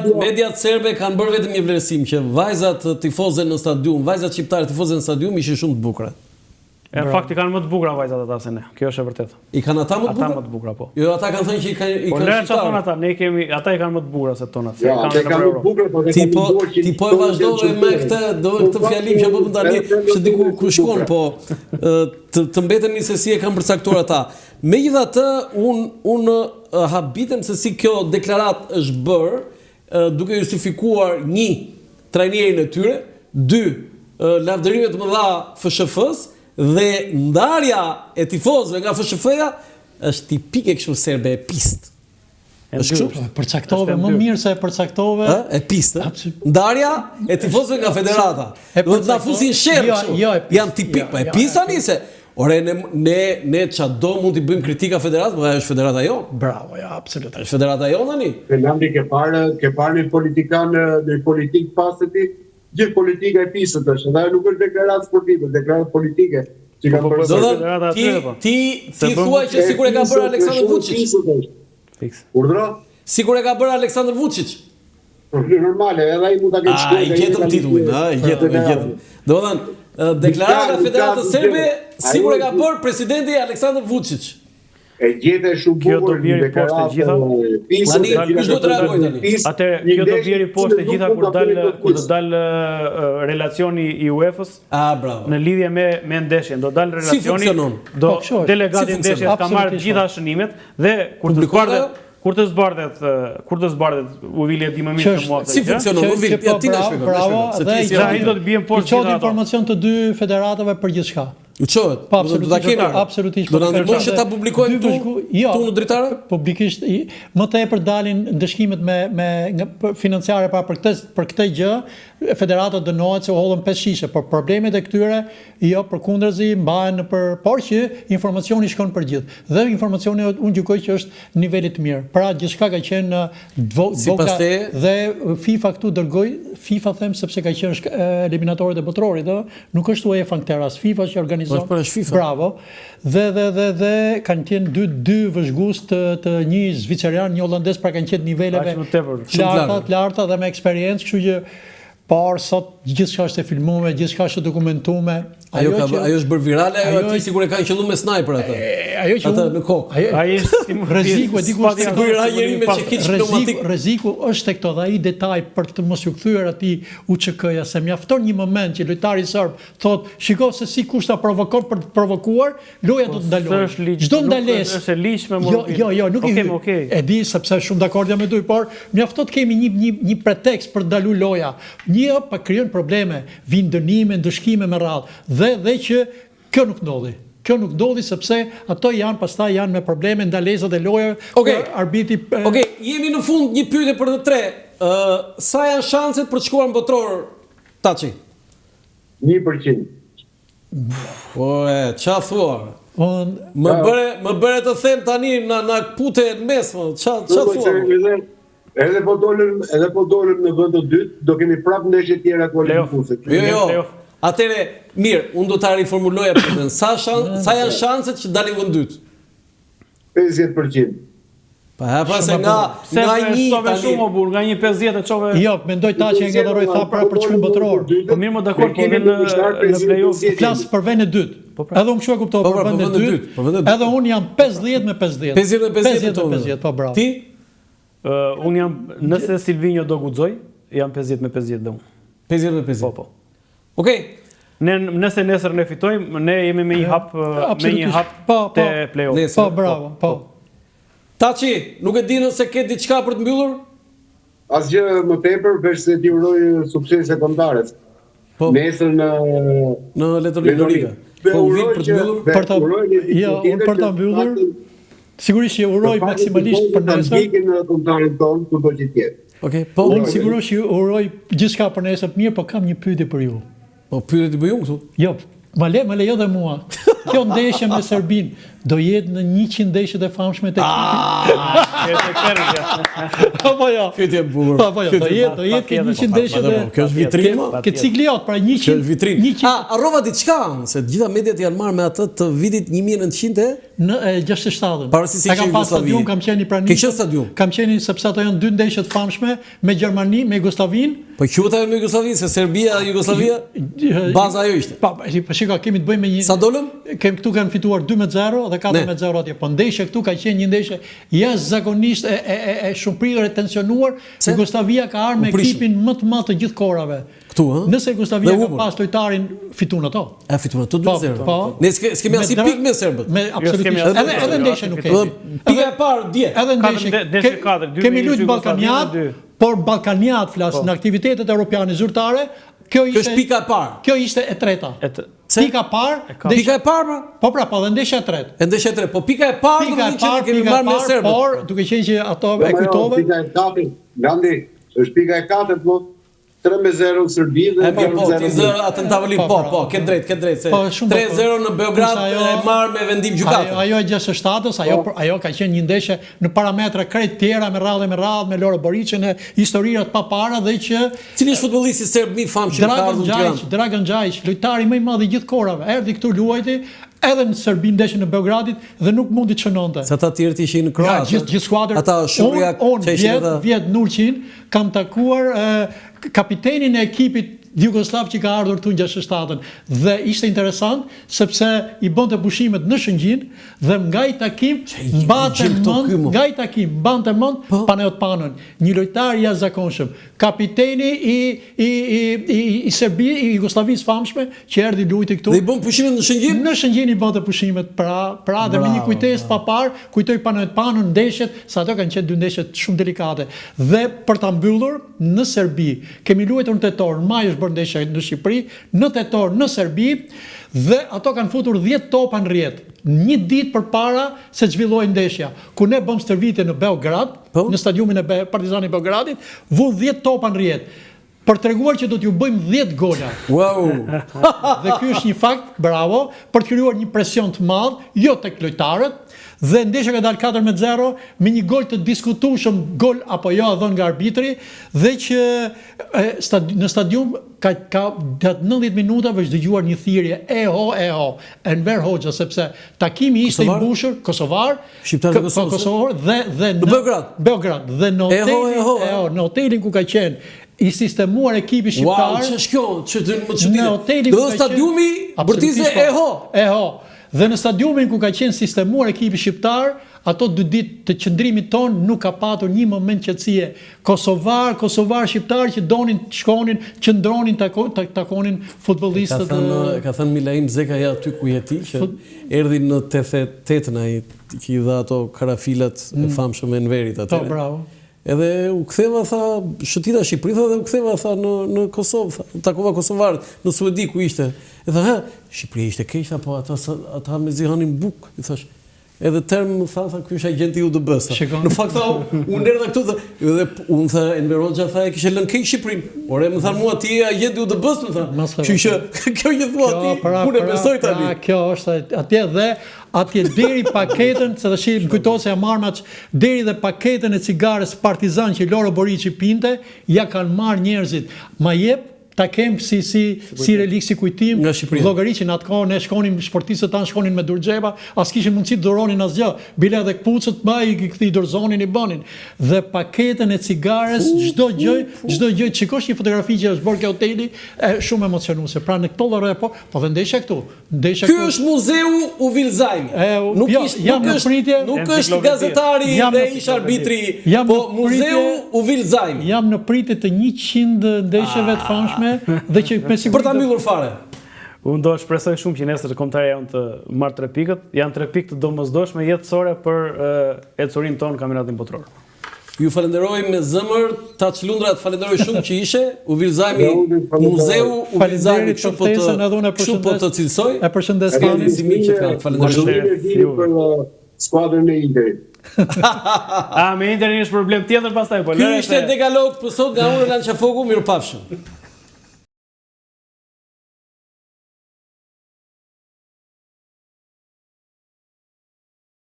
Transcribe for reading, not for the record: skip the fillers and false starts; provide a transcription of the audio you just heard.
Mediat, mediat serbe kanë bërë vetëm një vlerësim që vajzat tifoze në stadium, vajzat shqiptare tifoze në stadium ishin shumë të bukura. E në fakt i kanë më të bukura vajzat ata se ne. Kjo është e vërtetë. I kanë ata më të bukura? Ata më të bukura, po. Jo, ata kanë thënë që i kanë i po, kanë shqiptarët. Po ne çfarë ata, ne kemi, ata i kanë më të bukura se tonat. Jo, ata i kanë më të bukura, po ti po ti po e vazhdove me këtë, do këtë fjalim që po bën tani, se diku ku shkon, po të të mbetemi se si e kanë përcaktuar ata. Megjithatë, un un habitem se si kjo deklaratë është bërë, duke justifikuar një trajnerin e tyre, dy lavdërime të mëdha FSHF-së dhe ndarja e tifozëve nga FSHF-ja është tipike kështu serbe e pistë. Është kështu? Po, përcaktove më mirë se e përcaktove. Ë, e pistë. Ndarja e tifozëve nga federata. Do të na fusin sherr jo, kështu. Jo, Janë tipik, jo, po e jo, pistë tani se Ore ne ne ne ça do mund t'i bëjmë kritika federatës, po ajo është federata jonë. Bravo, ja, absolutisht. Është federata jonë tani. Fernandi ke parë, ke parë një politikan, një politikë pasë ti, gjithë politika e pisët është, dhe ajo nuk është deklaratë sportive, deklaratë politike që kanë po, po, bërë. Do të ti po. ti ti thua që sikur e ka bërë Aleksandr Vučić. Fiks. Urdhëro? Sikur e ka bërë Aleksandr Vučić. Po normale, edhe ai mund ta ketë shkruar. E gjetëm titullin, a, e gjetëm, e gjetëm. Domethënë, deklarata e Federatës Serbe sikur e ka bërë presidenti Aleksandr Vučić. E gjete shumë bukur. Kjo do bjeri poshtë të gjitha. Tani kush do të reagojë tani? Atëherë kjo do bjeri poshtë të gjitha kur dal kur do dal relacioni i UEFA-s. Ah, bravo. Në lidhje me me ndeshjen, do dal relacioni. Si funksionon? Do po, delegati i ndeshjes ka marrë të gjitha shënimet dhe kur të zbardhet kur të zbardhet kur të zbardhet Uvili e di më mirë se mua. Si funksionon Uvili? Ja ti na shpjegon. Bravo, dhe ai do të bien poshtë gjitha. I çohet informacion të dy federatave për gjithçka. U çohet. Po, do ta kemi. Absolutisht. Do na ndihmosh që ta publikojmë këtu? Jo. Këtu në dritare? Publikisht më tepër dalin ndëshkimet me me financiare pra për këtë për këtë gjë, federata dënohet se u hodhën 5 shishe, por problemet e këtyre jo përkundrazi mbahen nëpër, por që informacioni shkon për gjithë. Dhe informacioni unë gjykoj që është në nivelit të mirë. Pra gjithçka ka qenë në Sipas teje? Dhe FIFA këtu dërgoi, FIFA them sepse ka qenë eliminatoret e botërorit, ë, Nuk është UEFA në këtë rast, FIFA që organizon. Po, është FIFA. Bravo. Dhe dhe dhe dhe kanë qenë dy dy vëzhgues të të një zvicerian, një holandez, pra kanë qenë niveleve të larta, të larta dhe me eksperiencë, kështu që por sot gjithçka është e filmuar, gjithçka është e dokumentuar. Ajo ka që, ajo është bërë virale, ajo aty sikur e kanë qëlluar me sniper atë. Ajo që atë në kokë. Ai është rreziku, e di ku është sikur ra njeri me çekiç pneumatik. Rreziku është tek këto dhe ai detaj për të mos ju kthyer atij UÇK-ja se mjafton një moment që lojtari serb thotë shiko se si kush ta provokon për të provokuar, loja do të ndalojë. Çdo ndalesë është e ligjshme Jo, jo, jo, nuk i hyj. Okay. E di sepse shumë dakord jam me ty, por mjafton të kemi një një një pretekst për të ndalu loja. Një pa krijon probleme, vijnë dënime, ndëshkime me radhë dhe dhe që Kjo nuk ndodhi. Kjo nuk ndodhi sepse ato janë pastaj janë me probleme ndalesat e lojave Okej. kur arbitri Okej, jemi në fund një pyetje për të tre. Ë, sa janë shanset për të shkuar në botëror Taçi? 1%. Po e, ça thua? Unë Më bëre, më bëre të them tani na na kpute në mes, më, ça ça Po, thua? Edhe edhe po dolëm, edhe po dolëm në vend të dytë, do kemi prapë ndeshje tjera kualifikuese. Jo, jo. Atëre, mirë, unë do ta riformuloja pyetjen. Sa shan, sa janë shanset që dalim vend dytë? 50%. Pa ha pa se nga nga një tani shumë o burr, nga një 50 e çove. Jo, mendoj Taçi e ngatërroi tha pra për çmim botëror. Po mirë më dakord, po vjen në në play-off. Flas për vendin e dytë. Po pra. Edhe unë kështu e kuptova po, për pra, vendin e dytë. Për vendin e dytë. Edhe unë jam 50 me 50. 50 me 50, 50 me 50, po bravo. Ti? Uh, unë jam, nëse Silvinjo do guxoj, jam 50 me 50 dhe unë. 50 me 50. Po, po. Okej. Ne nëse nesër ne fitojmë, ne jemi me një hap me një hap po, te po. play-off. Nesër. Po, bravo, po. Taçi, nuk e di nëse ke diçka për të mbyllur? Asgjë më tepër, veç se t'i uroj suksese kombëtares. Po. Nesër në në Letoni Lorika. Po uroj për të mbyllur, për ta jo, unë për ta mbyllur. Sigurisht që uroj maksimalisht për nesër. Ta ndjekim në kombëtaren tonë kudo që të jetë. Okej, po unë sigurisht që uroj gjithçka për nesër të mirë, po kam një pyetje për ju. Po pyetje t'i bëj unë këtu. Jo, ma le, ma lejo dhe mua. Kjo ndeshje me Serbinë do jetë në 100 ndeshjet e famshme të ekipit. Apo jo. Pyetje e bukur. Po po jo, do jetë, do jetë ke 100 ndeshjet e. Kjo është vitrinë. Ke cikli jot, pra 100. Kjo është vitrinë. 100. Ah, harrova diçka, se të gjitha mediat janë marrë me atë të vitit 1900 e në 67-ën. Pavarësisht se ishte kam pas stadium, kam qenë i pranishëm. Ke qenë stadium? Kam qenë sepse ato janë dy ndeshje të famshme me Gjermani, me Jugosllavinë. Po quhet ajo me Jugosllavinë, se Serbia, Jugosllavia, baza ajo ishte. Po, po shiko, kemi të bëjmë me një Sa dolëm? Kem këtu kanë fituar 2-0 dhe 4-0 atje. Po ndeshja këtu ka qenë një ndeshje jashtëzakonisht e e e, e shumëpritur e tensionuar. Jugosllavia ka ardhur me ekipin më të madh të gjithë kohërave. Këtu, ë? Nëse Jugosllavia ka pas lojtarin, fitun ato. E fitun ato 2-0. Po, po. Ne s'kemi asnjë pikë me serbët. Me jo, absolutisht. Edhe edhe ndeshje nuk kemi. Pika e parë dje. Edhe ndeshje. Ndeshje 4, 2 Kemi luajtur Ballkaniat, por Ballkaniat flas po. në aktivitetet europiane zyrtare, kjo ishte Kjo është pika e parë. Kjo ishte e treta. Pika e parë, pika e parë pra? Po pra, po dhe ndeshja e tretë. E ndeshja e tretë, po pika e parë do të thotë që kemi marrë me serbët. Por duke qenë që ato e jo, kujtove. Pika e katërt, Gandhi, është pika e katërt, po. 3-0 në Serbi dhe 4-0. Po, ti zë atë në tavolinë, po, po, ke drejt, ke drejt se 3-0 në Beograd e marrë me vendim gjykate. Ajo e 67-ës, ajo po. ajo ka qenë një ndeshje në parametra krejt tjera me radhë me radhë me Loro Boriçin e historira të papara dhe që Cili është futbollisti serb më i famshëm që ka ardhur në Tiranë? Dragan Džajić, lojtari më i madh i gjithë kohërave, erdhi këtu luajti edhe në Serbi ndeshjen e Beogradit dhe nuk mundi të shënonte. Se ata tjerët ishin kroatë. Ja, gjithë gjithë skuadër. Ata shumë unë vjet vjet në Ulqin kam takuar kapitenin e ekipit jugosllav që ka ardhur këtu në 67-ën dhe ishte interesant sepse i bënte pushimet në Shëngjin dhe nga ai takim mbante mend nga ai takim mbante mend po. Panajot Panon, një lojtar i jashtëzakonshëm, kapiteni i i i i i Serbi i Jugosllavisë famshme që erdhi luajti këtu. Dhe i bën pushimet në Shëngjin? Në Shëngjin i bënte pushimet pra, pra dhe me një kujtesë të paparë, kujtoi Panajot Panon ndeshjet, se ato kanë qenë dy ndeshje shumë delikate. Dhe për ta mbyllur, në Serbi, kemi luajtur në tetor, në maj është bërë ndeshja në Shqipëri, në tetor në Serbi dhe ato kanë futur 10 topa në rrjetë. Një ditë përpara se të zhvillohej ndeshja, ku ne bëmë stërvitje në Beograd, po? në stadiumin e Partizanit Beogradit, vunë 10 topa në rrjetë për të treguar që do t'ju bëjmë 10 gola. Wow. dhe ky është një fakt, bravo, për të krijuar një presion të madh, jo tek lojtarët, dhe ndeshja ka dalë 4 me 0 me një gol të diskutueshëm, gol apo jo dhënë nga arbitri dhe që e, stad, në stadium ka ka gjatë 90 minutave është dëgjuar një thirrje eho eho Enver Hoxha sepse takimi ishte i mbushur kosovar Shqiptarët e Kosovës. Kosovar dhe dhe në Beograd. Beograd dhe në hotelin, eho, eho, në hotelin ku ka qenë i sistemuar ekipi shqiptar. Wow, ç'është kjo? Ç'është më çuditshme? Në hotelin ku ka qenë stadiumi bërtiste po. eho. Eho. Dhe në stadiumin ku ka qenë sistemuar ekipi shqiptar, ato dy ditë të qëndrimit tonë nuk ka patur një moment qetësie. Kosovar, kosovar shqiptar që donin të shkonin, qëndronin të takonin futbollistët. E ka thënë, ka thënë Milaim Zeka ja aty ku je ti që Erdhi në 88-ën ai që i dha ato karafilat e mm. famshëm Enverit aty. Po, bravo. Edhe u ktheva tha, shëtita Shqipëri tha dhe u ktheva tha në në Kosovë tha. Takova kosovarët në Suedi ku ishte. E tha, "Hë, Shqipëria ishte keq tha, po ata ata mezi hanin bukë." I thash, Edhe term më tha, tha, ky është agjenti i UDB-së. Në fakt tha, unë erdha këtu dhe, dhe unë tha Enver Hoxha tha e kishte lënë keq Shqipërinë. Ore më tha mua ti je agjenti i UDB-së, më tha. Kështu që kjo që thua ti, pra, unë e pra, besoj tani. Pra, kjo është atje dhe atje deri paketën, se tash më kujtohet se jam marrë me atë, deri dhe paketën e cigares Partizan që Loro Boriçi pinte, ja kanë marrë njerëzit. Ma jep Ta kem si si si relik si kujtim, llogari që në atë kohë ne shkonim sportistët tanë shkonin me dur xhepa, as kishin mundësi të dhuronin asgjë, bile edhe këpucët ma i i dorëzonin i bënin. Dhe paketën e cigares, çdo gjë, çdo gjë, të shikosh një fotografi që është bërë ke hoteli, e shumë emocionuese. Pra në këto lloj po, po dhe ndeshja këtu. Ndeshja Ky është muzeu Uvil Zajmi. Nuk jo, ishte jam në pritje, nuk është gazetari dhe ish arbitri, po muzeu Uvil Zajmi. Jam në pritje të 100 ndeshjeve të famshme dhe që me siguri Për ta mbyllur fare. Unë do shpresoj shumë që nesër kombëtarja jonë të marrë tre pikët. Janë tre pikë të domosdoshme jetësore për ecurinë tonë në kampionatin botëror. Ju falenderoj me zemër, Taç Lundra, të falenderoj shumë që ishe, Uvil Zajmi, muzeu Uvil Zajmi, kështu po të kështu po të cilësoj. E përshëndes tani si miq që të kanë, falenderoj shumë. Për uh, skuadrën e Interit. A me Interin është problem tjetër pastaj, po. Ky ishte Dekalog për sot nga unë Roland Qafoku, mirupafshim.